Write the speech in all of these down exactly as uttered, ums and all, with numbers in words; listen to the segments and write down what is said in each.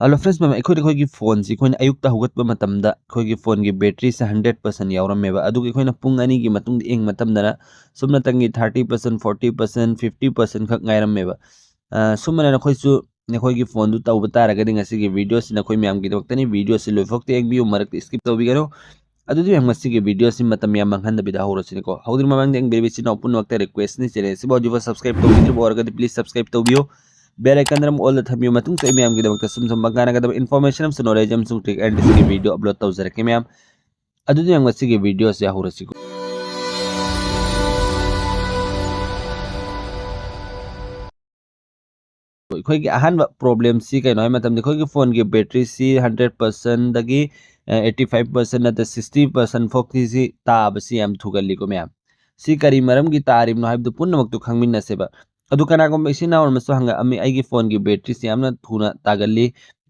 Hello friends ꯃꯌꯥꯝ, ꯑꯩꯈꯣꯏꯅ ꯑꯩꯈꯣꯏꯒꯤ ꯐꯣꯟꯁꯤ ꯑꯩꯈꯣꯏꯅ ꯑꯌꯨꯛꯇ ꯍꯧꯒꯠꯄ ꯃꯇꯝꯗ ꯑꯩꯈꯣꯏꯒꯤ ꯐꯣꯟꯒꯤ ꯕꯦꯇ꯭ꯔꯤꯁꯦ ꯍꯟꯗ꯭ꯔꯦꯠ ꯄꯥꯔꯁꯦꯟ ꯌꯥꯎꯔꯝꯃꯦꯕ꯫ ꯑꯗꯨꯒ ꯑꯩꯈꯣꯏꯅ ꯄꯨꯡ ꯑꯅꯤꯒꯤ ꯃꯇꯨꯡꯗ ꯌꯦꯡꯕ ꯃꯇꯝꯗꯅ ꯁꯨꯞꯅꯇꯪꯒꯤ thirty percent, forty percent, fifty percent ꯈꯛ ꯉꯥꯏꯔꯝꯃꯦꯕ꯫ ꯑ, ꯁꯨꯝꯕꯅ ꯅꯈꯣꯏꯁꯨ ꯅꯈꯣꯏꯒꯤ ꯐꯣꯟꯗꯨ ꯇꯧꯕ ꯇꯥꯔꯒꯗꯤ ꯉꯁꯤꯒꯤ ꯚꯤꯗꯤꯑꯣꯁꯤ ꯅꯈꯣꯏ ꯃꯌꯥꯝꯒꯤꯗꯃꯛꯇꯅꯤ꯫ ꯚꯤꯗꯤꯑꯣꯁꯤ ꯂꯣꯏꯐꯥꯎ ꯌꯦꯡꯕꯤꯌꯨ, ꯃꯔꯛꯇ skip ꯇꯧꯕꯤꯒꯅꯨ꯫ ꯑꯗꯨꯗꯤ ꯃꯌꯥꯝ ꯉꯁꯤꯒꯤ ꯚꯤꯗꯤꯑꯣꯁꯤ ꯃꯇꯝ ꯌꯥꯝ ꯃꯥꯡꯍꯟꯗꯕꯤꯗ ꯍꯧꯔꯁꯤꯅꯤꯀꯣ꯫ ꯍꯧꯗ꯭ꯔꯤꯉꯩ ꯃꯃꯥꯡꯗ ꯌꯦꯡꯕꯤꯔꯤꯕ ꯏꯆꯤꯟ ꯏꯅꯥꯎ ꯄꯨꯝꯅꯃꯛꯇ ꯔꯤꯀ꯭ꯋꯦꯁꯅꯤ, ꯆꯦꯅꯦꯜꯁꯤꯕꯨ ꯍꯧꯖꯤꯛꯐꯥꯎ ꯁꯕꯁꯀ꯭ꯔꯥꯏꯕ ꯇꯧꯕꯤꯗ꯭ꯔꯤꯕ ꯑꯣꯏꯔꯒꯗꯤ ꯄ꯭ꯂꯤꯁ ꯁꯕꯁꯀ꯭ꯔꯥꯏꯕ ꯇꯧꯕꯤꯌꯨ꯫ ꯕꯦꯜ ꯑꯥꯏꯀꯟꯗ ꯑꯃꯨꯛ ꯑꯣꯜꯗ ꯊꯝꯕꯤꯌꯨ, ꯃꯇꯨꯡ ꯆꯍꯤ ꯃꯌꯥꯝꯒꯤꯗꯃꯛꯇ ꯁꯨꯝ ꯁꯨꯝ ꯀꯥꯟꯅꯒꯗꯕ ꯏꯟꯐꯣꯔꯃꯦꯁꯟ ꯑꯃꯁꯨꯡ ꯅꯣꯂꯦꯖ ꯑꯃꯁꯨꯡ ꯇ꯭ꯔꯤꯛ ꯑꯦꯟ ꯇ꯭ꯔꯤꯛꯁꯀꯤ ꯚꯤꯗꯤꯑꯣ ꯑꯞꯂꯣꯗ ꯇꯧꯖꯔꯛꯀꯦ ꯃꯌꯥꯝ꯫ ꯑꯗꯨꯗꯤ ꯃꯌꯥꯝ ꯉꯁꯤꯒꯤ ꯚꯤꯗꯤꯑꯣꯁꯦ ꯍꯧꯔꯁꯤꯀꯣ꯫ ꯑꯩꯈꯣꯏꯒꯤ ꯑꯍꯥꯟꯕ ꯄ꯭ꯔꯣꯕ꯭ꯂꯦꯝꯁꯤ ꯀꯩꯅꯣ ꯍꯥꯏꯕ ꯃꯇꯝꯗ ꯑꯩꯈꯣꯏꯒꯤ ꯐꯣꯟꯒꯤ ꯕꯦꯇ꯭ꯔꯤꯁꯤ ꯍꯟꯗ꯭ꯔꯦꯠ ꯄꯥꯔꯁꯦꯟꯗꯒꯤ ꯑꯩꯠꯇꯤ ꯐꯥꯏꯚ ꯄꯥꯔꯁꯦꯟ ꯅꯠꯇ꯭ꯔ ꯁꯤꯛꯁꯇꯤ ꯄꯥꯔꯁꯦꯟ ꯐꯥꯎꯀꯤꯁꯤ ꯇꯥꯕꯁꯤ ꯌꯥꯝ ꯊꯨꯒꯜꯂꯤꯀꯣ ꯃꯌꯥꯝ꯫ ꯁꯤ ꯀꯔꯤ ꯃꯔꯝꯒꯤ ꯇꯥꯔꯤꯕꯅꯣ ꯍꯥꯏꯕꯗꯨ ꯄꯨꯝꯅꯃꯛꯇꯨ ꯈꯪꯃꯤꯟꯅꯁꯦꯕ꯫ ꯑꯗꯨ ꯀꯅꯥꯒꯨꯝꯕ ꯏꯆꯤꯟ ꯏꯅꯥꯎ ꯑꯃꯁꯨ ꯍꯪꯉꯛꯑꯝꯃꯤ, "ꯑꯩꯒꯤ ꯐꯣꯟꯒꯤ ꯕꯦꯇ꯭ꯔꯤꯁꯤ ꯌꯥꯝꯅ ꯊꯨꯅ ꯇꯥꯒꯜꯂꯤ,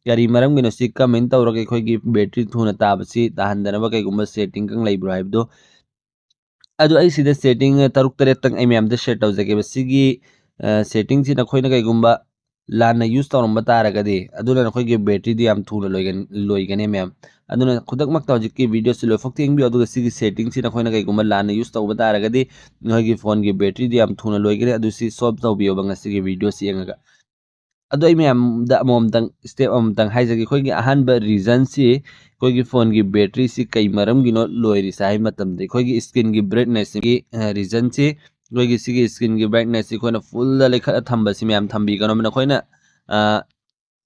ꯀꯔꯤ ꯃꯔꯝꯒꯤꯅꯣ? ꯁꯤ ꯀꯃꯥꯏꯅ ꯇꯧꯔꯒ ꯑꯩꯈꯣꯏꯒꯤ ꯕꯦꯇ꯭ꯔꯤ ꯊꯨꯅ ꯇꯥꯕꯁꯤ ꯇꯥꯍꯟꯗꯅꯕ ꯀꯩꯒꯨꯝꯕ ꯁꯦꯠꯇꯤꯡꯒ ꯂꯩꯕ꯭ꯔꯣ?" ꯍꯥꯏꯕꯗꯣ꯫ ꯑꯗꯨ ꯑꯩ ꯁꯤꯗ ꯁꯦꯠꯇꯤꯡ ꯇꯔꯨꯛ ꯇꯔꯦꯠꯇꯪ ꯑꯩ ꯃꯌꯥꯝꯗ ꯁꯦꯠ ꯇꯧꯖꯒꯦꯕ꯫ ꯁꯤꯒꯤ, ꯑ, ꯁꯦꯠꯇꯤꯡꯁꯤ ꯅꯈꯣꯏꯅ ꯀꯩꯒꯨꯝꯕ ꯂꯥꯟꯅ ꯌꯨꯁ ꯇꯧꯔꯝꯕ ꯇꯥꯔꯒꯗꯤ, ꯑꯗꯨꯅ ꯅꯈꯣꯏꯒꯤ ꯕꯦꯇ꯭ꯔꯤꯗꯨ ꯌꯥꯝ ꯊꯨꯅ ꯂꯣꯏꯒꯟ-, ꯂꯣꯏꯒꯅꯤ ꯃꯌꯥꯝ꯫ ꯑꯗꯨꯅ ꯈꯨꯗꯛꯃꯛꯇ ꯍꯧꯖꯤꯛꯀꯤ ꯚꯤꯗꯤꯑꯣꯁꯤ ꯂꯣꯏꯐꯥꯎ ꯌꯦꯡꯕꯤꯌꯨ, ꯑꯗꯨꯒ ꯁꯤꯒꯤ ꯁꯦꯠꯇꯤꯡꯁꯤ ꯅꯈꯣꯏꯅ ꯀꯩꯒꯨꯝꯕ ꯂꯥꯟꯅ ꯌꯨꯁ ꯇꯧꯕ ꯇꯥꯔꯒꯗꯤ, ꯅꯈꯣꯏꯒꯤ ꯐꯣꯟꯒꯤ ꯕꯦꯇ꯭ꯔꯤꯗꯨ ꯌꯥꯝ ꯊꯨꯅ ꯂꯣꯏꯒꯅꯤ꯫ ꯑꯗꯨ ꯁꯤ ꯁꯣꯜꯕ ꯇꯧꯕꯤꯌꯣꯕ ꯉꯁꯤꯒꯤ ꯚꯤꯗꯤꯑꯣꯁꯤ ꯌꯦꯡꯉꯒ꯫ ꯑꯗꯣ ꯑꯩ ꯃꯌꯥꯝꯗ ꯑꯃꯃꯝꯇꯪ, ꯁ꯭ꯇꯦꯞ ꯑꯃꯃꯝꯇꯪ ꯍꯥꯏꯖꯒꯦ꯫ ꯑꯩꯈꯣꯏꯒꯤ ꯑꯍꯥꯟꯕ ꯔꯤꯖꯟꯁꯤ, ꯑꯩꯈꯣꯏꯒꯤ ꯐꯣꯟꯒꯤ ꯕꯦꯇ꯭ꯔꯤꯁꯤ ꯀꯩ ꯃꯔꯝꯒꯤꯅꯣ ꯂꯣꯏꯔꯤꯁꯦ ꯍꯥꯏꯕ ꯃꯇꯝꯗ, ꯑꯩꯈꯣꯏꯒꯤ ꯁ꯭ꯀꯤꯟꯒꯤ ꯕ꯭ꯔꯥꯏꯠꯅꯦꯁꯀꯤ, ꯑ, ꯔꯤꯖꯟꯁꯤ, ꯑꯩꯈꯣꯏꯒꯤ ꯁꯤꯒꯤ ꯁ꯭ꯀꯤꯟꯒꯤ ꯕ꯭ꯔꯥꯏꯠꯅꯦꯁꯁꯤ ꯑꯩꯈꯣꯏꯅ ꯐꯨꯜꯗ ꯂꯩꯈꯠꯂ ꯊꯝꯕꯁꯤ ꯃꯌꯥꯝ ꯊꯝꯕꯤꯒꯅꯣ꯫ ꯅꯈꯣꯏꯅ, ꯑ,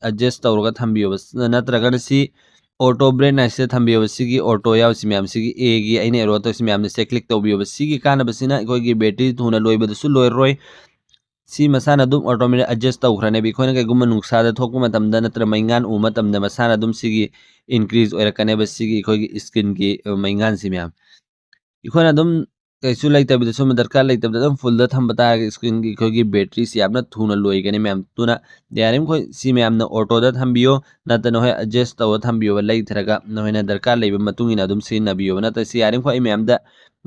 ꯑꯦꯗꯖꯁ ꯇꯧꯔꯒ ꯊꯝꯕꯤꯌꯣꯕ꯫ ꯅꯠꯇ꯭ꯔꯒꯅ ꯁꯤ ꯑꯣꯇꯣ ꯕ꯭ꯔꯥꯏꯠꯅꯦꯁꯁꯤꯗ ꯊꯝꯕꯤꯌꯣꯕ꯫ ꯁꯤꯒꯤ ꯑꯣꯇꯣ ꯌꯥꯎꯔꯤꯁꯤ ꯃꯌꯥꯝꯁꯤꯒꯤ ꯑꯦꯒꯤ ꯑꯩꯅ ꯑꯦꯔꯣ ꯇꯧꯔꯤꯁꯤ ꯃꯌꯥꯝꯅ ꯁꯦ ꯀ꯭ꯂꯤꯛ ꯇꯧꯕꯤꯌꯣꯕ꯫ ꯁꯤꯒꯤ ꯀꯥꯟꯅꯕꯁꯤꯅ ꯑꯩꯈꯣꯏꯒꯤ ꯕꯦꯇ꯭ꯔꯤ ꯊꯨꯅ ꯂꯣꯏꯕꯗꯁꯨ ꯂꯣꯏꯔꯔꯣꯏ꯫ ꯁꯤ ꯃꯁꯥꯅ ꯑꯗꯨꯝ ꯑꯣꯇꯣꯃꯦꯇꯤꯛ ꯑꯦꯗꯖꯁ ꯇꯧꯈ꯭ꯔꯅꯦꯕ꯫ ꯑꯩꯈꯣꯏꯅ ꯀꯩꯒꯨꯝꯕ ꯅꯨꯡꯁꯥꯗ ꯊꯣꯛꯄ ꯃꯇꯝꯗ ꯅꯠꯇ꯭ꯔꯒ ꯃꯩꯉꯥꯟ ꯎꯕ ꯃꯇꯝꯗ ꯃꯁꯥꯅ ꯑꯗꯨꯝ ꯁꯤꯒꯤ ꯏꯟꯀ꯭ꯔꯤꯖ ꯑꯣꯏꯔꯛꯀꯅꯦꯕ ꯁꯤꯒꯤ ꯑꯩꯈꯣꯏꯒꯤ ꯁ꯭ꯀꯤꯟꯒꯤ, ꯑ, ꯃꯩꯉꯥꯟꯁꯤ ꯃꯌꯥꯝ꯫ ꯑꯩꯈꯣꯏꯅ ꯑꯗꯨꯝ ꯀꯩꯁꯨ ꯂꯩꯇꯕꯤꯗ, ꯁꯨꯝꯕ ꯗꯔꯀꯥꯔ ꯂꯩꯇꯕꯗ ꯑꯗꯨꯝ ꯐꯨꯜꯗ ꯊꯝꯕ ꯇꯥꯔꯒꯗꯤ ꯁ꯭ꯀꯤꯟꯒꯤ ꯑꯩꯈꯣꯏꯒꯤ ꯕꯦꯇ꯭ꯔꯤꯁꯤ ꯌꯥꯝꯅ ꯊꯨꯅ ꯂꯣꯏꯒꯅꯤ ꯃꯌꯥꯝ꯫ ꯑꯗꯨꯅ ꯌꯥꯔꯤꯃꯈꯩ ꯁꯤ ꯃꯌꯥꯝꯅ ꯑꯣꯇꯣꯗ ꯊꯝꯕꯤꯌꯣ, ꯅꯠꯇ꯭ꯔ ꯅꯈꯣꯏ ꯑꯦꯗꯖꯁ ꯇꯧꯔ ꯊꯝꯕꯤꯌꯣꯕ꯫ ꯂꯩꯊꯔꯒ ꯅꯈꯣꯏꯅ ꯗꯔꯀꯥꯔ ꯂꯩꯕ ꯃꯇꯨꯡ ꯏꯟꯅ ꯑꯗꯨꯝ ꯁꯤꯖꯤꯟꯅꯕꯤꯌꯣꯕ꯫ ꯅꯠꯇ꯭ꯔ ꯁꯤ ꯌꯥꯔꯤꯃꯈꯩ ꯑꯩ ꯃꯌꯥꯝꯗ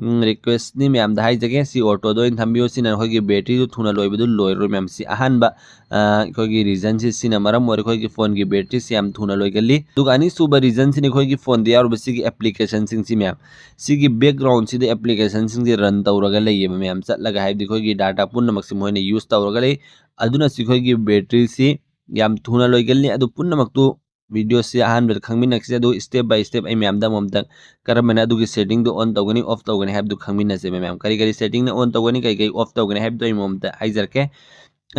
ꯔꯤꯀ꯭ꯋꯦꯁꯅꯤ ꯃꯌꯥꯝꯗ ꯍꯥꯏꯖꯒꯦ, ꯁꯤ ꯑꯣꯇꯣꯗ ꯑꯣꯏꯅ ꯊꯝꯕꯤꯌꯨ꯫ ꯁꯤꯅ ꯑꯩꯈꯣꯏꯒꯤ ꯕꯦꯇ꯭ꯔꯤꯗꯨ ꯊꯨꯅ ꯂꯣꯏꯕꯗꯨ ꯂꯣꯏꯔꯣꯏ ꯃꯌꯥꯝ꯫ ꯁꯤ ꯑꯍꯥꯟꯕ ꯑꯩꯈꯣꯏꯒꯤ ꯔꯤꯖꯟꯁꯤ, ꯁꯤꯅ ꯃꯔꯝ ꯑꯣꯏꯔ ꯑꯩꯈꯣꯏꯒꯤ ꯐꯣꯟꯒꯤ ꯕꯦꯇ꯭ꯔꯤꯁꯤ ꯌꯥꯝ ꯊꯨꯅ ꯂꯣꯏꯒꯜꯂꯤ꯫ ꯑꯗꯨꯒ ꯑꯅꯤꯁꯨꯕ ꯔꯤꯖꯟꯁꯤꯅ ꯑꯩꯈꯣꯏꯒꯤ ꯐꯣꯟꯗ ꯌꯥꯎꯔꯤꯕ ꯁꯤꯒꯤ ꯑꯦꯄ꯭ꯂꯤꯀꯦꯁꯟꯁꯤꯡꯁꯤ ꯃꯌꯥꯝ, ꯁꯤꯒꯤ ꯕꯦꯛꯒ꯭ꯔꯥꯎꯟꯁꯤꯗ ꯑꯦꯄ꯭ꯂꯤꯀꯦꯁꯟꯁꯤꯡꯁꯤ ꯔꯟ ꯇꯧꯔꯒ ꯂꯩꯌꯦꯕ ꯃꯌꯥꯝ, ꯆꯠꯂꯒ, ꯍꯥꯏꯕꯗꯤ ꯑꯩꯈꯣꯏꯒꯤ ꯗꯥꯇꯥ ꯄꯨꯝꯅꯃꯛꯁꯤ ꯃꯣꯏꯅ ꯌꯨꯁ ꯇꯧꯔꯒ ꯂꯩ꯫ ꯑꯗꯨꯅꯁꯨ ꯑꯩꯈꯣꯏꯒꯤ ꯕꯦꯇ꯭ꯔꯤꯁꯤ ꯌꯥꯝ ꯊꯨꯅ ꯂꯣꯏꯒꯜꯂꯤ꯫ ꯑꯗꯨ ꯄꯨꯝꯅꯃꯛꯇꯨ ꯚꯤꯗꯤꯑꯣꯁꯤ ꯑꯍꯥꯟꯕꯗ ꯈꯪꯃꯤꯟꯅꯁꯤ꯫ ꯑꯗꯨ ꯁ꯭ꯇꯦꯞ ꯕꯥꯏ ꯁ꯭ꯇꯦꯞ ꯑꯩ ꯃꯌꯥꯝꯗ ꯑꯃꯃꯝꯇꯪ ꯀꯔꯝꯕꯅ ꯑꯗꯨꯒꯤ ꯁꯦꯠꯇꯤꯡꯗꯣ ꯑꯣꯟ ꯇꯧꯒꯅꯤ, ꯑꯣꯐ ꯇꯧꯒꯅꯤ ꯍꯥꯏꯕꯗꯨ ꯈꯪꯃꯤꯟꯅꯁꯦꯕ ꯃꯌꯥꯝ꯫ ꯀꯔꯤ ꯀꯔꯤ ꯁꯦꯠꯇꯤꯡꯅ ꯑꯣꯟ ꯇꯧꯒꯅꯤ, ꯀꯔꯤ ꯀꯔꯤ ꯑꯣꯐ ꯇꯧꯒꯅꯤ ꯍꯥꯏꯕꯗꯨ ꯑꯩ ꯃꯌꯥꯝꯗ ꯍꯥꯏꯖꯔꯛꯀꯦ꯫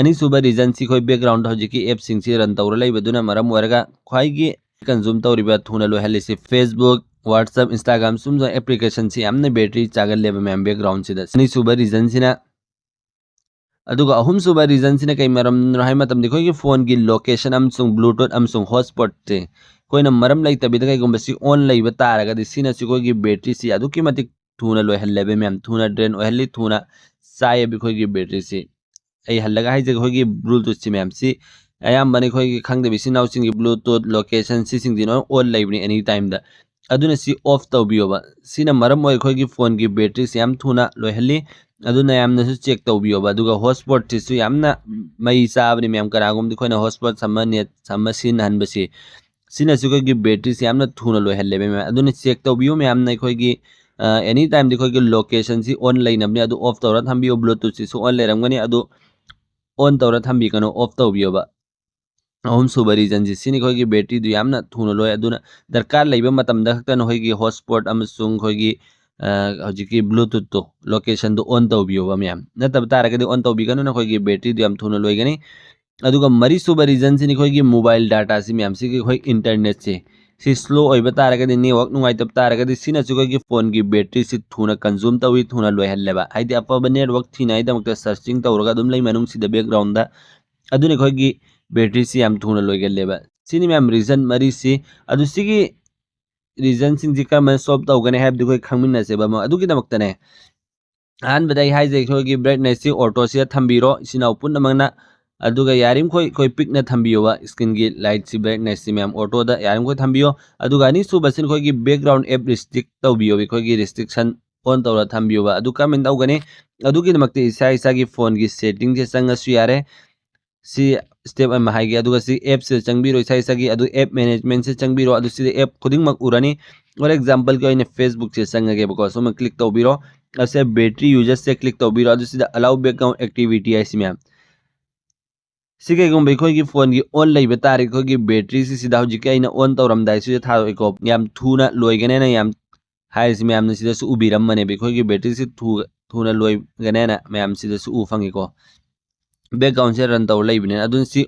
ꯑꯅꯤꯁꯨꯕ ꯔꯤꯖꯟꯁꯤ ꯑꯩꯈꯣꯏ ꯕꯦꯛꯒ꯭ꯔꯥꯎꯟꯗ ꯍꯧꯖꯤꯛꯀꯤ ꯑꯦꯞꯁꯤꯡꯁꯤ ꯔꯟ ꯇꯧꯔ ꯂꯩꯕꯗꯨꯅ ꯃꯔꯝ ꯑꯣꯏꯔꯒ ꯈ꯭ꯋꯥꯏꯒꯤ ꯀꯟꯖꯨꯝ ꯇꯧꯔꯤꯕ, ꯊꯨꯅ ꯂꯣꯏꯍꯜꯂꯤꯁꯤ Facebook, WhatsApp, Instagram, ꯁꯨꯝꯕ ꯑꯦꯄ꯭ꯂꯤꯀꯦꯁꯟꯁꯤ ꯌꯥꯝꯅ ꯕꯦꯇ꯭ꯔꯤ ꯆꯥꯒꯜꯂꯦꯕ ꯃꯌꯥꯝ ꯕꯦꯛꯒ꯭ꯔꯥꯎꯟꯁꯤꯗ꯫ ꯑꯅꯤꯁꯨꯕ ꯔꯤꯖꯟꯁꯤꯅ ꯑꯗꯨꯒ ꯑꯍꯨꯝꯁꯨꯕ ꯔꯤꯖꯟꯁꯤꯅ ꯀꯩ ꯃꯔꯝꯅꯣ ꯍꯥꯏꯕ ꯃꯇꯝꯗ, ꯑꯩꯈꯣꯏꯒꯤ ꯐꯣꯟꯒꯤ ꯂꯣꯀꯦꯁꯟ ꯑꯃꯁꯨꯡ ꯕ꯭ꯂꯨꯇꯨꯠ ꯑꯃꯁꯨꯡ ꯍꯣꯠꯁꯄꯣꯠꯁꯦ ꯑꯩꯈꯣꯏꯅ ꯃꯔꯝ ꯂꯩꯇꯕꯤꯗ ꯀꯩꯒꯨꯝꯕ ꯁꯤ ꯑꯣꯟ ꯂꯩꯕ ꯇꯥꯔꯒꯗꯤ, ꯁꯤꯅꯁꯨ ꯑꯩꯈꯣꯏꯒꯤ ꯕꯦꯇ꯭ꯔꯤꯁꯤ ꯑꯗꯨꯛꯀꯤ ꯃꯇꯤꯛ ꯊꯨꯅ ꯂꯣꯏꯍꯜꯂꯦꯕ ꯃꯌꯥꯝ, ꯊꯨꯅ ꯗ꯭ꯔꯦꯟ ꯑꯣꯏꯍꯜꯂꯤ, ꯊꯨꯅ ꯆꯥꯏꯑꯕ ꯑꯩꯈꯣꯏꯒꯤ ꯕꯦꯇ꯭ꯔꯤꯁꯤ꯫ ꯑꯩ ꯍꯜꯂꯒ ꯍꯥꯏꯖꯒꯦ, ꯑꯩꯈꯣꯏꯒꯤ ꯕ꯭ꯂꯨꯇꯨꯠꯁꯤ ꯃꯌꯥꯝꯁꯤ ꯑꯌꯥꯝꯕꯅ ꯑꯩꯈꯣꯏꯒꯤ ꯈꯪꯗꯕ ꯏꯆꯤꯟ ꯏꯅꯥꯎꯁꯤꯡꯒꯤ ꯕ꯭ꯂꯨꯇꯨꯠ, ꯂꯣꯀꯦꯁꯟ, ꯁꯤꯁꯤꯡꯁꯤ ꯂꯣꯏꯅ ꯑꯣꯟ ꯂꯩꯕꯅꯤ ꯑꯦꯅꯤ ꯇꯥꯏꯝꯗ꯫ ꯑꯗꯨꯅ ꯁꯤ ꯑꯣꯐ ꯇꯧꯕꯤꯌꯣꯕ꯫ ꯁꯤꯅ ꯃꯔꯝ ꯑꯣꯏ ꯑꯩꯈꯣꯏꯒꯤ ꯐꯣꯟꯒꯤ ꯕꯦꯇ꯭ꯔꯤꯁꯤ ꯌꯥꯝ ꯊꯨꯅ ꯂꯣꯏꯍꯜꯂꯤ꯫ ꯑꯗꯨꯅ ꯌꯥꯝꯅꯁꯨ ꯆꯦꯛ ꯇꯧꯕꯤꯌꯣꯕ꯫ ꯑꯗꯨꯒ ꯍꯣꯠꯁꯄꯣꯠꯁꯤꯁꯨ ꯌꯥꯝꯅ ꯃꯩ ꯆꯥꯕꯅꯤ ꯃꯌꯥꯝ꯫ ꯀꯅꯥꯒꯨꯝꯕꯗꯤ ꯑꯩꯈꯣꯏꯅ ꯍꯣꯠꯁꯄꯣꯠ ꯁꯝꯃ, ꯅꯦꯠ ꯁꯝꯃ ꯁꯤꯖꯤꯟꯅꯍꯟꯕꯁꯤ, ꯁꯤꯅꯁꯨ ꯑꯩꯈꯣꯏꯒꯤ ꯕꯦꯇ꯭ꯔꯤꯁꯤ ꯌꯥꯝꯅ ꯊꯨꯅ ꯂꯣꯏꯍꯜꯂꯦꯕ ꯃꯌꯥꯝ꯫ ꯑꯗꯨꯅ ꯆꯦꯛ ꯇꯧꯕꯤꯌꯨ ꯃꯌꯥꯝꯅ꯫ ꯑꯩꯈꯣꯏꯒꯤ ꯑꯦꯅꯤ ꯇꯥꯏꯝꯗꯤ ꯑꯩꯈꯣꯏꯒꯤ ꯂꯣꯀꯦꯁꯟꯁꯤ ꯑꯣꯟ ꯂꯩꯅꯕꯅꯤ, ꯑꯗꯨ ꯑꯣꯐ ꯇꯧꯔ ꯊꯝꯕꯤꯌꯨ꯫ ꯕ꯭ꯂꯨꯇꯨꯠꯁꯤꯁꯨ ꯑꯣꯟ ꯂꯩꯔꯝꯒꯅꯤ, ꯑꯗꯨ ꯑꯣꯟ ꯇꯧꯔ ꯊꯝꯕꯤꯒꯅꯨ, ꯑꯣꯐ ꯇꯧꯕꯤꯌꯣꯕ꯫ ꯑꯍꯨꯝꯁꯨꯕ ꯔꯤꯖꯟꯁꯤ ꯁꯤꯅꯤ, ꯑꯩꯈꯣꯏꯒꯤ ꯕꯦꯇ꯭ꯔꯤꯗꯨ ꯌꯥꯝꯅ ꯊꯨꯅ ꯂꯣꯏ꯫ ꯑꯗꯨꯅ ꯗꯔꯀꯥꯔ ꯂꯩꯕ ꯃꯇꯝꯗ ꯈꯛꯇ ꯅꯈꯣꯏꯒꯤ ꯍꯣꯠꯁꯄꯣꯠ ꯑꯃꯁꯨꯡ ꯑꯩꯈꯣꯏꯒꯤ ꯍꯧꯖꯤꯛꯀꯤ ꯕ꯭ꯂꯨꯇꯨꯠꯇꯣ, ꯂꯣꯀꯦꯁꯟꯗꯣ ꯑꯣꯟ ꯇꯧꯕꯤꯌꯣꯕ ꯃꯌꯥꯝ꯫ ꯅꯠꯇꯕ ꯇꯥꯔꯒꯗꯤ ꯑꯣꯟ ꯇꯧꯕꯤꯒꯅꯨ, ꯅꯈꯣꯏꯒꯤ ꯕꯦꯇ꯭ꯔꯤꯗꯨ ꯌꯥꯝ ꯊꯨꯅ ꯂꯣꯏꯒꯅꯤ꯫ ꯑꯗꯨꯒ ꯃꯔꯤꯁꯨꯕ ꯔꯤꯖꯟꯁꯤꯅꯤ ꯑꯩꯈꯣꯏꯒꯤ ꯃꯣꯕꯥꯏꯜ ꯗꯥꯇꯥꯁꯤ ꯃꯌꯥꯝꯁꯤꯒꯤ ꯑꯩꯈꯣꯏ ꯏꯟꯇꯔꯅꯦꯠꯁꯤ, ꯁꯤ ꯁ꯭ꯂꯣ ꯑꯣꯏꯕ ꯇꯥꯔꯒꯗꯤ, ꯅꯦꯠꯋꯥꯛ ꯅꯨꯡꯉꯥꯏꯇꯕ ꯇꯥꯔꯒꯗꯤ, ꯁꯤꯅꯁꯨ ꯑꯩꯈꯣꯏꯒꯤ ꯐꯣꯟꯒꯤ ꯕꯦꯇ꯭ꯔꯤꯁꯤ ꯊꯨꯅ ꯀꯟꯖꯨꯝ ꯇꯧꯏ, ꯊꯨꯅ ꯂꯣꯏꯍꯜꯂꯦꯕ꯫ ꯍꯥꯏꯗꯤ ꯑꯐꯕ ꯅꯦꯠꯋꯥꯛ ꯊꯤꯅꯉꯥꯏꯗꯃꯛꯇ ꯁꯔꯆꯤꯡ ꯇꯧꯔꯒ ꯑꯗꯨꯝ ꯂꯩ ꯃꯅꯨꯡꯁꯤꯗ ꯕꯦꯛꯒ꯭ꯔꯥꯎꯟꯗ꯫ ꯑꯗꯨꯅ ꯑꯩꯈꯣꯏꯒꯤ ꯕꯦꯇ꯭ꯔꯤꯁꯤ ꯌꯥꯝ ꯊꯨꯅ ꯂꯣꯏꯒꯜꯂꯦꯕ꯫ ꯁꯤꯅꯤ ꯃꯌꯥꯝ ꯔꯤꯖꯟ ꯃꯔꯤꯁꯤ꯫ ꯑꯗꯨ ꯁꯤꯒꯤ ꯔꯤꯖꯟꯁꯤꯡꯁꯤ ꯀꯔꯝꯕꯅ ꯁꯣꯜꯕ ꯇꯧꯒꯅꯤ ꯍꯥꯏꯕꯗꯨ ꯑꯩꯈꯣꯏ ꯈꯪꯃꯤꯟꯅꯁꯦꯕ ꯑꯃ꯫ ꯑꯗꯨꯒꯤꯗꯃꯛꯇꯅꯦ ꯑꯍꯥꯟꯕꯗ ꯑꯩ ꯍꯥꯏꯖꯩ, ꯑꯩꯈꯣꯏꯒꯤ ꯕ꯭ꯔꯥꯏꯠꯅꯦꯁꯁꯤ ꯑꯣꯇꯣꯁꯤꯗ ꯊꯝꯕꯤꯔꯣ꯫ ꯏꯆꯤꯟ ꯏꯅꯥꯎ ꯄꯨꯝꯅꯃꯛꯅ꯫ ꯑꯗꯨꯒ ꯌꯥꯔꯤꯃꯈꯣꯏ ꯑꯩꯈꯣꯏ ꯄꯤꯛꯅ ꯊꯝꯕꯤꯌꯣꯕ ꯁ꯭ꯀ꯭ꯔꯤꯟꯒꯤ ꯂꯥꯏꯠꯁꯤ, ꯕ꯭ꯔꯥꯏꯠꯅꯦꯁꯁꯤ ꯃꯌꯥꯝ ꯑꯣꯇꯣꯗ ꯌꯥꯔꯤꯃꯈꯣꯏ ꯊꯝꯕꯤꯌꯣ꯫ ꯑꯗꯨꯒ ꯑꯅꯤꯁꯨꯕꯁꯤꯅ ꯑꯩꯈꯣꯏꯒꯤ ꯕꯦꯛꯒ꯭ꯔꯥꯎꯟ ꯑꯦꯞ ꯔꯤꯁꯇ꯭ꯔꯤꯛ ꯇꯧꯕꯤꯌꯣꯕ, ꯑꯩꯈꯣꯏꯒꯤ ꯔꯤꯁꯇ꯭ꯔꯤꯛꯁꯟ ꯑꯣꯟ ꯇꯧꯔ ꯊꯝꯕꯤꯌꯣꯕ꯫ ꯑꯗꯨ ꯀꯔꯝꯍꯥꯏꯅ ꯇꯧꯒꯅꯤ? ꯑꯗꯨꯒꯤꯗꯃꯛꯇ ꯏꯁꯥ ꯏꯁꯥꯒꯤ ꯐꯣꯟꯒꯤ ꯁꯦꯇꯤꯡꯁꯦ ꯆꯪꯉꯁꯨ ꯌꯥꯔꯦ꯫ ꯁꯤ ꯁ꯭ꯇꯦꯞ ꯑꯃ ꯍꯥꯏꯒꯦ, ꯑꯗꯨꯒ ꯁꯤ ꯑꯦꯞꯁꯤꯗ ꯆꯪꯕꯤꯔꯣ, ꯏꯁꯥ ꯏꯁꯥꯒꯤ꯫ ꯑꯗꯨ ꯑꯦꯞ ꯃꯦꯅꯦꯖꯃꯦꯟꯁꯦ ꯆꯪꯕꯤꯔꯣ꯫ ꯑꯗꯨ ꯁꯤꯗ ꯑꯦꯞ ꯈꯨꯗꯤꯡꯃꯛ ꯎꯔꯅꯤ꯫ ꯐꯣꯔ ꯑꯦꯛꯖꯥꯝꯄꯜꯒꯤ ꯑꯣꯏꯅ ꯐꯦꯁꯕꯨꯛꯁꯦ ꯆꯪꯉꯒꯦꯕꯀꯣ꯫ ꯁꯨꯝ ꯀ꯭ꯂꯤꯛ ꯇꯧꯕꯤꯔꯣ꯫ ꯑꯁꯦ ꯕꯦꯇ꯭ꯔꯤ ꯌꯨꯖꯦꯁꯁꯦ ꯀ꯭ꯂꯤꯛ ꯇꯧꯕꯤꯔꯣ꯫ ꯑꯗꯨ ꯁꯤꯗ ꯑꯂꯥꯎ ꯕꯦꯛꯒ꯭ꯔꯥꯎꯟ ꯑꯦꯛꯇꯤꯚꯤꯇꯤ ꯍꯥꯏꯁꯤ, ꯃꯌꯥꯝ꯫ ꯁꯤ ꯀꯩꯒꯨꯝꯕ ꯑꯩꯈꯣꯏꯒꯤ ꯐꯣꯟꯒꯤ ꯑꯣꯟ ꯂꯩꯕ ꯇꯥꯔꯦ, ꯑꯩꯈꯣꯏꯒꯤ ꯕꯦꯇ꯭ꯔꯤꯁꯤ ꯁꯤꯗ ꯍꯧꯖꯤꯛꯀꯤ ꯑꯩꯅ ꯑꯣꯟ ꯇꯧꯔꯝꯗꯥꯏꯁꯤꯗ ꯊꯥꯗꯣꯛꯑꯦꯀꯣ꯫ ꯌꯥꯝ ꯊꯨꯅ ꯂꯣꯏꯒꯅꯦꯅ ꯌꯥꯝ ꯍꯥꯏꯔꯤꯁꯤ ꯃꯌꯥꯝꯅ ꯁꯤꯗꯁꯨ ꯎꯕꯤꯔꯝꯃꯅꯦꯕ꯫ ꯑꯩꯈꯣꯏꯒꯤ ꯕꯦꯇ꯭ꯔꯤꯁꯤ ꯊꯨ-, ꯊꯨꯅ ꯂꯣꯏꯒꯅꯦꯅ ꯃꯌꯥꯝ ꯁꯤꯗꯁꯨ ꯎ ꯐꯪꯉꯤꯀꯣ꯫ ꯕꯦꯛꯒ꯭ꯔꯥꯎꯟꯁꯦ ꯔꯟ ꯇꯧꯔ ꯂꯩꯕꯅꯤꯅ꯫ ꯑꯗꯨꯅ ꯁꯤ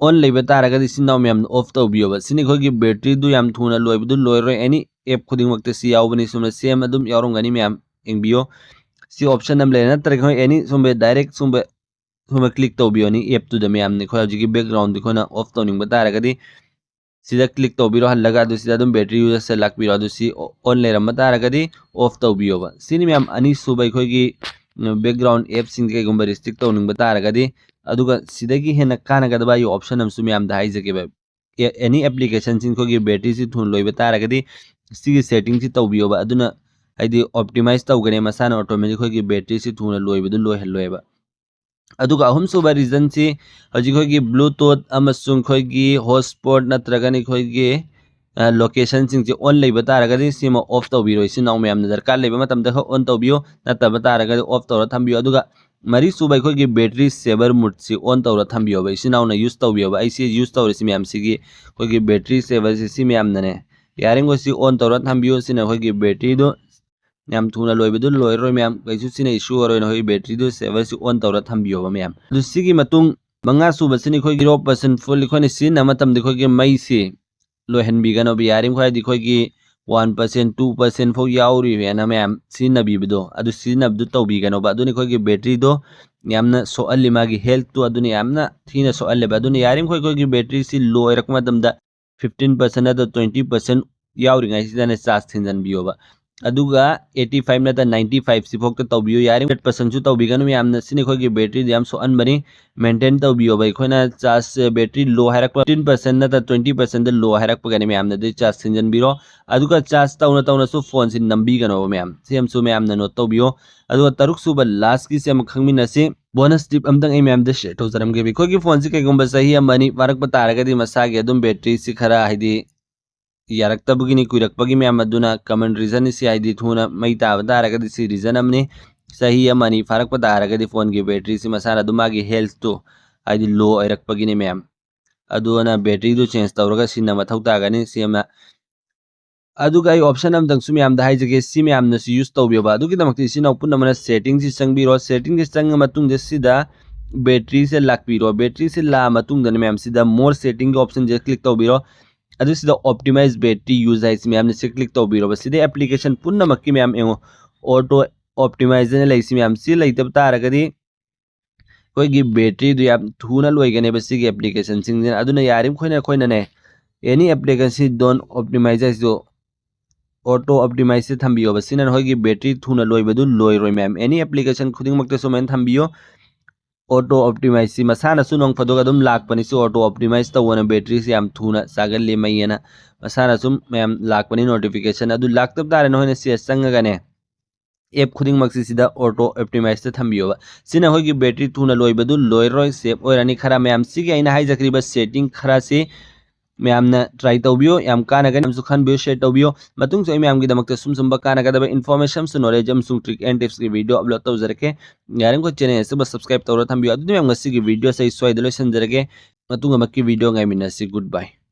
ꯑꯣꯟ ꯂꯩꯕ ꯇꯥꯔꯒꯗꯤ ꯏꯆꯤꯟ ꯏꯅꯥꯎ ꯃꯌꯥꯝꯅ ꯑꯣꯐ ꯇꯧꯕꯤꯌꯣꯕ꯫ ꯁꯤꯅ ꯑꯩꯈꯣꯏꯒꯤ ꯕꯦꯇ꯭ꯔꯤꯗꯨ ꯌꯥꯝ ꯊꯨꯅ ꯂꯣꯏꯕꯗꯨ ꯂꯣꯏꯔꯣꯏ꯫ ꯑꯦꯅꯤ ꯑꯦꯞ ꯈꯨꯗꯤꯡꯃꯛꯇ ꯁꯤ ꯌꯥꯎꯕꯅꯤ꯫ ꯁꯨꯝꯕ ꯁꯦꯝ ꯑꯗꯨꯝ ꯌꯥꯎꯔꯝꯒꯅꯤ ꯃꯌꯥꯝ, ꯌꯦꯡꯕꯤꯌꯣ꯫ ꯁꯤ ꯑꯣꯞꯁꯟ ꯑꯃ ꯂꯩꯔꯦ, ꯅꯠꯇ꯭ꯔꯒ ꯑꯩꯈꯣꯏ ꯑꯦꯅꯤ ꯁꯨꯝꯕ ꯗꯥꯏꯔꯦꯛ ꯁꯨꯝꯕ ꯁꯨꯝꯕ ꯀ꯭ꯂꯤꯛ ꯇꯧꯕꯤꯌꯣꯅꯤ ꯑꯦꯞꯇꯨꯗ ꯃꯌꯥꯝꯅ꯫ ꯑꯩꯈꯣꯏ ꯍꯧꯖꯤꯛꯀꯤ ꯕꯦꯛꯒ꯭ꯔꯥꯎꯟꯗꯨ ꯑꯩꯈꯣꯏꯅ ꯑꯣꯐ ꯇꯧꯅꯤꯡꯕ ꯇꯥꯔꯒꯗꯤ ꯁꯤꯗ ꯀ꯭ꯂꯤꯛ ꯇꯧꯕꯤꯔꯣ ꯍꯜꯂꯒ, ꯑꯗꯨ ꯁꯤꯗ ꯑꯗꯨꯝ ꯕꯦꯇ꯭ꯔꯤ ꯌꯨꯖꯦꯁꯁꯦ ꯂꯥꯛꯄꯤꯔꯣ꯫ ꯑꯗꯨ ꯁꯤ ꯑꯣꯟ ꯂꯩꯔꯝꯕ ꯇꯥꯔꯒꯗꯤ ꯑꯣꯐ ꯇꯧꯕꯤꯌꯣꯕ꯫ ꯁꯤꯅꯤ ꯃꯌꯥꯝ ꯑꯅꯤꯁꯨꯕ ꯑꯩꯈꯣꯏꯒꯤ ꯕꯦꯛꯒ꯭ꯔꯥꯎꯟ ꯑꯦꯞꯁꯤꯡꯁꯦ ꯀꯩꯒꯨꯝꯕ ꯔꯤꯁꯇ꯭ꯔꯤꯛ ꯇꯧꯅꯤꯡꯕ ꯇꯥꯔꯒꯗꯤ꯫ ꯑꯗꯨꯒ ꯁꯤꯗꯒꯤ ꯍꯦꯟꯅ ꯀꯥꯟꯅꯒꯗꯕ ꯑꯩ ꯑꯣꯞꯁꯟ ꯑꯃꯁꯨ ꯃꯌꯥꯝꯗ ꯍꯥꯏꯖꯒꯦꯕ꯫ ꯑꯦꯅꯤ ꯑꯦꯄ꯭ꯂꯤꯀꯦꯁꯟꯁꯤꯡ ꯑꯩꯈꯣꯏꯒꯤ ꯕꯦꯇ꯭ꯔꯤꯁꯤ ꯊꯨꯅ ꯂꯣꯏꯕ ꯇꯥꯔꯒꯗꯤ ꯁꯤꯒꯤ ꯁꯦꯇꯤꯡꯁꯤ ꯇꯧꯕꯤꯌꯣꯕ꯫ ꯑꯗꯨꯅ ꯍꯥꯏꯗꯤ ꯑꯣꯞꯇꯤꯃꯥꯏꯁ ꯇꯧꯒꯅꯤ ꯃꯁꯥꯅ ꯑꯣꯇꯣꯃꯦꯇꯤꯛ ꯑꯩꯈꯣꯏꯒꯤ ꯕꯦꯇ꯭ꯔꯤꯁꯤ ꯊꯨꯅ ꯂꯣꯏꯕꯗꯨ ꯂꯣꯏꯍꯜꯂꯣꯏꯕ꯫ ꯑꯗꯨꯒ ꯑꯍꯨꯝꯁꯨꯕ ꯔꯤꯖꯟꯁꯤ ꯍꯧꯖꯤꯛ ꯑꯩꯈꯣꯏꯒꯤ ꯕ꯭ꯂꯨꯇꯨꯠ ꯑꯃꯁꯨꯡ ꯑꯩꯈꯣꯏꯒꯤ ꯍꯣꯠꯁꯄꯣꯠ ꯅꯠꯇ꯭ꯔꯒꯅ ꯑꯩꯈꯣꯏꯒꯤ, ꯑ, ꯂꯣꯀꯦꯁꯟꯁꯤꯡꯁꯦ ꯑꯣꯟ ꯂꯩꯕ ꯇꯥꯔꯒꯗꯤ ꯁꯤꯃ ꯑꯣꯐ ꯇꯧꯕꯤꯔꯣ꯫ ꯏꯆꯤꯟ ꯏꯅꯥꯎ ꯃꯌꯥꯝꯅ ꯗꯔꯀꯥꯔ ꯂꯩꯕ ꯃꯇꯝꯗ ꯈꯛ ꯑꯣꯟ ꯇꯧꯕꯤꯌꯣ, ꯅꯠꯇꯕ ꯇꯥꯔꯒꯗꯤ ꯑꯣꯐ ꯇꯧꯔ ꯊꯝꯕꯤꯌꯣ꯫ ꯑꯗꯨꯒ ꯃꯔꯤꯁꯨꯕ ꯑꯩꯈꯣꯏꯒꯤ ꯕꯦꯇ꯭ꯔꯤ ꯁꯦꯚꯔ ꯃꯨꯠꯁꯤ ꯑꯣꯟ ꯇꯧꯔ ꯊꯝꯕꯤꯌꯣꯕ꯫ ꯏꯆꯤꯟ ꯏꯅꯥꯎꯅ ꯌꯨꯁ ꯇꯧꯕꯤꯌꯣꯕ꯫ ꯑꯩꯁꯤ ꯌꯨꯁ ꯇꯧꯔꯤꯁꯤ ꯃꯌꯥꯝꯁꯤꯒꯤ ꯑꯩꯈꯣꯏꯒꯤ ꯕꯦꯇ꯭ꯔꯤ ꯁꯦꯚꯔꯁꯤ ꯁꯤ ꯃꯌꯥꯝꯅꯅꯦ꯫ ꯌꯥꯔꯤꯈꯣꯏ ꯁꯤ ꯑꯣꯟ ꯇꯧꯔ ꯊꯝꯕꯤꯌꯣ꯫ ꯁꯤꯅ ꯑꯩꯈꯣꯏꯒꯤ ꯕꯦꯇ꯭ꯔꯤꯗꯨ ꯌꯥꯝ ꯊꯨꯅ ꯂꯣꯏꯕꯗꯨ ꯂꯣꯏꯔꯔꯣꯏ ꯃꯌꯥꯝ, ꯀꯩꯁꯨ ꯁꯤꯅ ꯏꯁꯨ ꯑꯣꯏꯔꯣꯏ꯫ ꯅꯈꯣꯏꯒꯤ ꯕꯦꯇ꯭ꯔꯤꯗꯨ ꯁꯦꯚꯔꯁꯤ ꯑꯣꯟ ꯇꯧꯔ ꯊꯝꯕꯤꯌꯣꯕ ꯃꯌꯥꯝ꯫ ꯑꯗꯨ ꯁꯤꯒꯤ ꯃꯇꯨꯡ ꯃꯉꯥ ꯁꯨꯕꯁꯤꯅ ꯑꯩꯈꯣꯏꯒꯤ ꯖꯤꯔꯣ ꯄꯥꯔꯁꯦꯟ ꯐꯨꯜ ꯑꯩꯈꯣꯏꯅ ꯁꯤꯖꯤꯟꯅꯕ ꯃꯇꯝꯗ ꯑꯩꯈꯣꯏꯒꯤ ꯃꯩꯁꯤ ꯂꯣꯏꯍꯟꯕꯤꯒꯅꯣꯕ꯫ ꯌꯥꯔꯤꯃꯈꯩ ꯍꯥꯏꯗꯤ ꯑꯩꯈꯣꯏꯒꯤ ꯋꯥꯟ ꯄꯥꯔꯁꯦꯟ, ꯇꯨ ꯄꯥꯔꯁꯦꯟ ꯐꯥꯎ ꯌꯥꯎꯔꯤꯕꯅ ꯃꯌꯥꯝ ꯁꯤꯖꯤꯟꯅꯕꯤꯕꯗꯣ, ꯑꯗꯨ ꯁꯤꯖꯤꯟꯅꯕꯗꯨ ꯇꯧꯕꯤꯒꯅꯣꯕ꯫ ꯑꯗꯨꯅ ꯑꯩꯈꯣꯏꯒꯤ ꯕꯦꯇ꯭ꯔꯤꯗꯣ ꯌꯥꯝꯅ ꯁꯣꯛꯍꯜꯂꯤ, ꯃꯥꯒꯤ ꯍꯦꯜꯠꯇꯨ ꯑꯗꯨꯅ ꯌꯥꯝꯅ ꯊꯤꯅ ꯁꯣꯛꯍꯜꯂꯦꯕ꯫ ꯑꯗꯨꯅ ꯌꯥꯔꯤꯃꯈꯩ ꯑꯩꯈꯣꯏꯒꯤ ꯕꯦꯇ꯭ꯔꯤꯁꯤ ꯂꯣꯏꯔꯛꯄ ꯃꯇꯝꯗ ꯐꯤꯐꯇꯤꯟ ꯄꯥꯔꯁꯦꯟ ꯅꯠꯇ꯭ꯔꯒ ꯇ꯭ꯋꯦꯟꯇꯤ ꯄꯥꯔꯁꯦꯟ ꯌꯥꯎꯔꯤꯉꯩꯁꯤꯗꯅꯦ ꯆꯥꯔꯖ ꯊꯤꯟꯖꯤꯟꯕꯤꯌꯣꯕ꯫ ꯑꯗꯨꯒ eighty five ꯅꯠꯇ ninety five ꯁꯤꯐꯥꯎꯗ ꯇꯧꯕꯤꯌꯨ꯫ ꯌꯥꯔꯤꯕ hundred percent ꯁꯨ ꯇꯧꯕꯤꯒꯅꯨ ꯃꯌꯥꯝꯅ, ꯁꯤꯅ ꯑꯩꯈꯣꯏꯒꯤ battery ꯗ ꯌꯥꯝ ꯁꯣꯛꯍꯟꯕꯅꯤ꯫ Maintain ꯇꯧꯕꯤꯌꯣꯕ꯫ ꯑꯩꯈꯣꯏꯅ charge, battery low ꯍꯥꯏꯔꯛꯄ fifteen percent ꯅꯠꯇ twenty percent ꯗ low ꯍꯥꯏꯔꯛꯄꯒꯅꯤ ꯃꯌꯥꯝꯅ ꯑꯗꯨꯏ charge ꯊꯤꯟꯖꯤꯟꯕꯤꯔꯣ꯫ ꯑꯗꯨꯒ charge ꯇꯧꯅ ꯇꯧꯅꯁꯨ phone ꯁꯤ ꯅꯝꯕꯤꯒꯅꯣꯕ ꯃꯌꯥꯝ, ꯁꯤ ꯑꯃꯁꯨ ꯃꯌꯥꯝꯅ note ꯇꯧꯕꯤꯌꯣ꯫ ꯑꯗꯨꯒ ꯇꯔꯨꯛ ꯁꯨꯕ last ꯀꯤꯁꯦ ꯑꯃ ꯈꯪꯃꯤꯟꯅꯁꯤ꯫ Bonus tip ꯑꯝꯇꯪ ꯑꯩ ꯃꯌꯥꯝꯗ share ꯇꯧꯖꯔꯝꯒꯦ꯫ ꯑꯩꯈꯣꯏꯒꯤ phone ꯁꯤ ꯀꯩꯒꯨꯝꯕ ꯆꯍꯤ ꯑꯃ ꯑꯅꯤ ꯋꯥꯔꯛꯄ ꯇꯥꯔꯒꯗꯤ ꯃꯁꯥꯒꯤ ꯑꯗꯨꯝ battery ꯁꯤ ꯈꯔ ꯍꯥꯏꯗꯤ ꯌꯥꯔꯛꯇꯕꯒꯤꯅꯤ, ꯀꯨꯏꯔꯛꯄꯒꯤ ꯃꯌꯥꯝ꯫ ꯑꯗꯨꯅ common reason ꯁꯤ ꯍꯥꯏꯗꯤ ꯊꯨꯅ ꯃꯩ ꯇꯥꯕ ꯇꯥꯔꯒꯗꯤ ꯁꯤ reason ꯑꯃꯅꯤ꯫ ꯆꯍꯤ ꯑꯃ ꯑꯅꯤ ꯐꯥꯔꯛꯄ ꯇꯥꯔꯒꯗꯤ phone ꯒꯤ battery ꯁꯤ ꯃꯁꯥꯅ ꯑꯗꯨꯝ ꯃꯥꯒꯤ health ꯇꯨ ꯍꯥꯏꯗꯤ low ꯑꯣꯏꯔꯛꯄꯒꯤꯅꯤ ꯃꯌꯥꯝ꯫ ꯑꯗꯨꯅ battery ꯗꯨ change ꯇꯧꯔꯒ ꯁꯤꯖꯤꯟꯅ ꯃꯊꯧ ꯇꯥꯒꯅꯤ ꯁꯤ ꯑꯃ꯫ ꯑꯗꯨꯒ ꯑꯩ option ꯑꯝꯇꯪꯁꯨ ꯃꯌꯥꯝꯗ ꯍꯥꯏꯖꯒꯦ, ꯁꯤ ꯃꯌꯥꯝꯅꯁꯨ use ꯇꯧꯕꯤꯌꯣꯕ꯫ ꯑꯗꯨꯒꯤꯗꯃꯛꯇ ꯏꯆꯤꯟ ꯏꯅꯥꯎ ꯄꯨꯝꯅꯃꯛꯅ setting ꯁꯤ ꯆꯪꯕꯤꯔꯣ꯫ Setting ꯁꯤ ꯆꯪꯉ ꯃꯇꯨꯡꯗ ꯁꯤꯗ battery ꯁꯦ ꯂꯥꯛꯄꯤꯔꯣ꯫ Battery ꯁꯦ ꯂꯥꯛꯑ ꯃꯇꯨꯡꯗꯅ ꯃꯌꯥꯝ ꯁꯤꯗ more setting ꯒꯤ option ꯁꯦ click ꯇꯧꯕꯤꯔꯣ꯫ ꯑꯗꯨ ꯁꯤꯗ optimize battery use ꯍꯥꯏꯁꯤ ꯃꯌꯥꯝꯅ ꯁꯤ click ꯇꯧꯕꯤꯔꯣꯕ꯫ ꯁꯤꯗ application ꯄꯨꯝꯅꯃꯛꯀꯤ ꯃꯌꯥꯝ ꯌꯦꯡꯉꯣ, auto optimize ꯅ ꯂꯩꯁꯤ ꯃꯌꯥꯝ꯫ ꯁꯤ ꯂꯩꯇꯕ ꯇꯥꯔꯒꯗꯤ ꯑꯩꯈꯣꯏꯒꯤ battery ꯗꯨ ꯌꯥꯝ ꯊꯨꯅ ꯂꯣꯏꯒꯅꯦꯕ ꯁꯤꯒꯤ application ꯁꯤꯡꯁꯤꯅ꯫ ꯑꯗꯨꯅ ꯌꯥꯔꯤꯕ ꯑꯩꯈꯣꯏꯅ, ꯑꯩꯈꯣꯏꯅꯅꯦ, any application ꯁꯤ don't optimize ꯍꯥꯏꯁꯤꯗꯣ auto optimize ꯁꯦ ꯊꯝꯕꯤꯌꯣꯕ꯫ ꯁꯤꯅ ꯅꯈꯣꯏꯒꯤ battery ꯊꯨꯅ ꯂꯣꯏꯕꯗꯨ ꯂꯣꯏꯔꯣꯏ ꯃꯌꯥꯝ꯫ Any application ꯈꯨꯗꯤꯡꯃꯛꯇ ꯁꯨꯃꯥꯏꯅ ꯊꯝꯕꯤꯌꯣ꯫ Auto optimize ꯁꯤ ꯃꯁꯥꯅꯁꯨ ꯅꯣꯡ ꯐꯥꯗꯣꯛ ꯑꯗꯨꯝ ꯂꯥꯛꯄꯅꯤ꯫ ꯁꯤ auto optimize ꯇꯧꯕꯅ battery ꯁꯤ ꯌꯥꯝ ꯊꯨꯅ ꯆꯥꯒꯜꯂꯤ ꯃꯩ ꯑꯅ꯫ ꯃꯁꯥꯅ ꯁꯨꯝ ꯃꯌꯥꯝ ꯂꯥꯛꯄꯅꯤ notification꯫ ꯑꯗꯨ ꯂꯥꯛꯇꯕ ꯇꯥꯔꯦ ꯅꯈꯣꯏꯅ ꯁꯤꯗ ꯆꯪꯉꯒꯅꯦ, app ꯈꯨꯗꯤꯡꯃꯛꯁꯤ ꯁꯤꯗ auto optimize ꯇ ꯊꯝꯕꯤꯌꯣꯕ꯫ ꯁꯤꯅ ꯑꯩꯈꯣꯏꯒꯤ battery ꯊꯨꯅ ꯂꯣꯏꯕꯗꯨ ꯂꯣꯏꯔꯣꯏ, save ꯑꯣꯏꯔꯅꯤ꯫ ꯈꯔ ꯃꯌꯥꯝ ꯁꯤꯒꯤ ꯑꯩꯅ ꯍꯥꯏꯖꯈ꯭ꯔꯤꯕ setting ꯈꯔꯁꯤ ꯃꯌꯥꯝꯅ try ꯇꯧꯕꯤꯌꯨ, ꯌꯥꯝ ꯀꯥꯟꯅꯒꯅꯤ꯫ ꯃꯌꯥꯝꯁꯨ ꯈꯟꯕꯤꯌꯨ, share ꯇꯧꯕꯤꯌꯨ꯫ ꯃꯇꯨꯡꯁꯨ ꯑꯩ ꯃꯌꯥꯝꯒꯤꯗꯃꯛꯇ ꯁꯨꯝ ꯁꯨꯝꯕ ꯀꯥꯟꯅꯒꯗꯕ information ꯑꯃꯁꯨꯡ knowledge ꯑꯃꯁꯨꯡ trick and tips ꯀꯤ video upload ꯇꯧꯖꯔꯛꯀꯦ꯫ ꯌꯥꯔꯤꯃꯈꯩ channel ꯑꯁꯤꯕꯨ subscribe ꯇꯧꯔ ꯊꯝꯕꯤꯌꯨ꯫ ꯑꯗꯨꯗꯤ ꯃꯌꯥꯝ ꯉꯁꯤꯒꯤ video ꯁꯦ ꯑꯩ ꯁ꯭ꯋꯥꯏꯗ ꯂꯣꯏꯁꯤꯟꯖꯔꯒꯦ꯫ ꯃꯇꯨꯡ ꯑꯃꯛꯀꯤ video ꯉꯥꯏꯃꯤꯟꯅꯁꯤ꯫ Good bye꯫